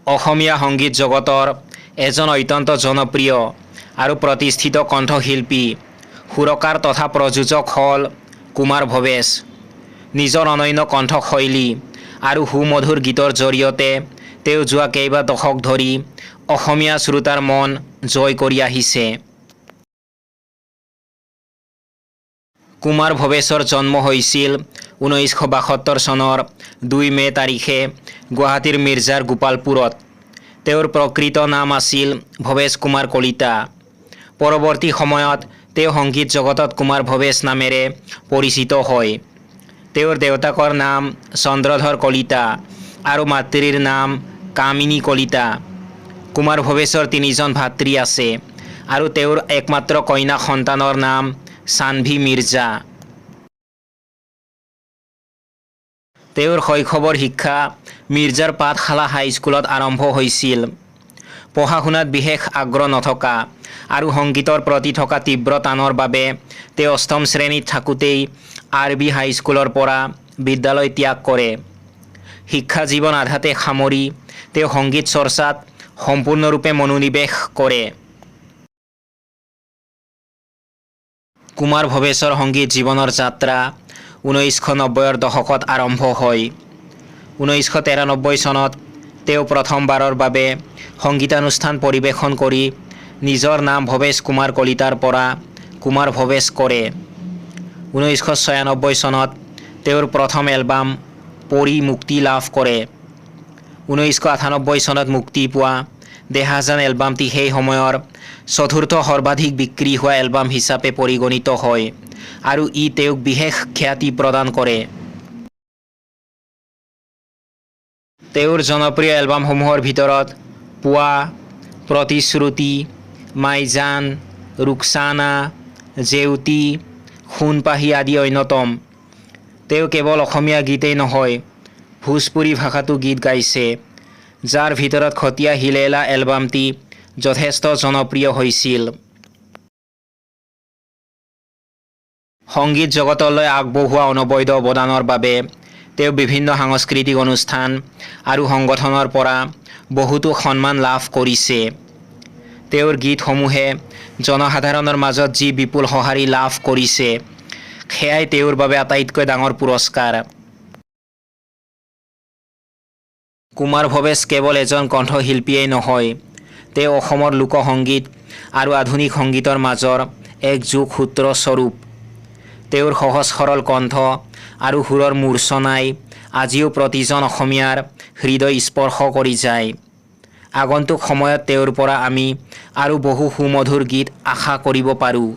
অসমীয়া সংগীত জগতৰ এজন অত্যন্ত জনপ্ৰিয় আৰু প্ৰতিষ্ঠিত কণ্ঠশিল্পী, সুৰকাৰ তথা প্ৰযোজক হ'ল কুমাৰ ভৱেশ। নিজৰ অনন্য কণ্ঠশৈলী আৰু সুমধুৰ গীতৰ জৰিয়তে তেওঁ যোৱা কেইবা দশক ধৰি অসমীয়া শ্ৰোতাৰ মন জয় কৰি আহিছে। কুমাৰ ভৱেশৰ জন্ম হৈছিল 1972 চনৰ 2 মে' তাৰিখে গুৱাহাটীৰ মিৰ্জাৰ গোপালপুৰত। তেওঁৰ প্ৰকৃত নাম আছিল ভৱেশ কুমাৰ কলিতা। পৰৱৰ্তী সময়ত তেওঁ সংগীত জগতত কুমাৰ ভৱেশ নামেৰে পৰিচিত হয়। তেওঁৰ দেউতাকৰ নাম চন্দ্ৰধৰ কলিতা আৰু মাতৃৰ নাম কামিনী কলিতা। কুমাৰ ভৱেশৰ তিনিজন ভাতৃ আছে আৰু তেওঁৰ একমাত্ৰ কন্যা সন্তানৰ নাম চানভি মিৰ্জা। তেওঁৰ শৈশৱৰ শিক্ষা মিৰ্জাৰ পাঠশালা হাইস্কুলত আৰম্ভ হৈছিল। পঢ়া-শুনাত বিশেষ আগ্ৰহ নথকা আৰু সংগীতৰ প্ৰতি থকা তীব্ৰ টানৰ বাবে তেওঁ অষ্টম শ্ৰেণীত থাকোঁতেই আৰ বি হাইস্কুলৰ পৰা বিদ্যালয় ত্যাগ কৰে। শিক্ষা জীৱন আধাতে সামৰি তেওঁ সংগীত চৰ্চাত সম্পূৰ্ণৰূপে মনোনিৱেশ কৰে। কুমাৰ ভৱেশৰ সংগীত জীৱনৰ যাত্ৰা 1990ৰ দশকত আৰম্ভ হয়। 1993 চনত তেওঁ প্ৰথমবাৰৰ বাবে সংগীতানুষ্ঠান পৰিৱেশন কৰি নিজৰ নাম ভৱেশ কুমাৰ কলিতাৰ পৰা কুমাৰ ভৱেশ কৰে। 1996 চনত তেওঁৰ প্ৰথম এলবাম 'পৰী' মুক্তি লাভ কৰে। 1998 চনত মুক্তি পোৱা 'দেহাজান' এলবামটি সেই সময়ৰ চতুৰ্থ সৰ্বাধিক বিক্ৰী হোৱা এলবাম হিচাপে পৰিগণিত হয় আৰু ই তেওঁক বিশেষ খ্যাতি প্ৰদান কৰে। তেওঁৰ জনপ্ৰিয় এলবামসমূহৰ ভিতৰত 'পুৱা', 'প্ৰতিশ্ৰুতি', 'মাইজান', 'ৰুকছানা', 'জেউতি', 'সোণপাহি' আদি অন্যতম। তেওঁ কেৱল অসমীয়া গীতেই নহয়, ভোজপুৰী ভাষাতো গীত গাইছে, যাৰ ভিতৰত 'খটিয়া হিলেলা' এলবামটি যথেষ্ট জনপ্ৰিয় হৈছিল। সংগীত জগতলৈ আগবঢ়োৱা অনবদ্য অৱদানৰ বাবে তেওঁ বিভিন্ন সাংস্কৃতিক অনুষ্ঠান আৰু সংগঠনৰ পৰা বহুতো সন্মান লাভ কৰিছে। তেওঁৰ গীতসমূহে জনসাধাৰণৰ মাজত যি বিপুল সঁহাৰি লাভ কৰিছে, সেয়াই তেওঁৰ বাবে আটাইতকৈ ডাঙৰ পুৰস্কাৰ। কুমাৰ ভৱেশ কেৱল এজন কণ্ঠশিল্পীয়েই নহয়, তেওঁ অসমৰ লোক সংগীত আৰু আধুনিক সংগীতৰ মাজৰ এক যোগসূত্ৰস্বৰূপ। তেওঁৰ সহজ-সৰল কণ্ঠ আৰু সুৰৰ মূৰ্ছনাই আজিও প্ৰতিজন অসমীয়াৰ হৃদয় স্পৰ্শ কৰি যায়। আগন্তুক সময়ত তেওঁৰ পৰা আমি আৰু বহু সুমধুৰ গীত আশা কৰিব পাৰোঁ।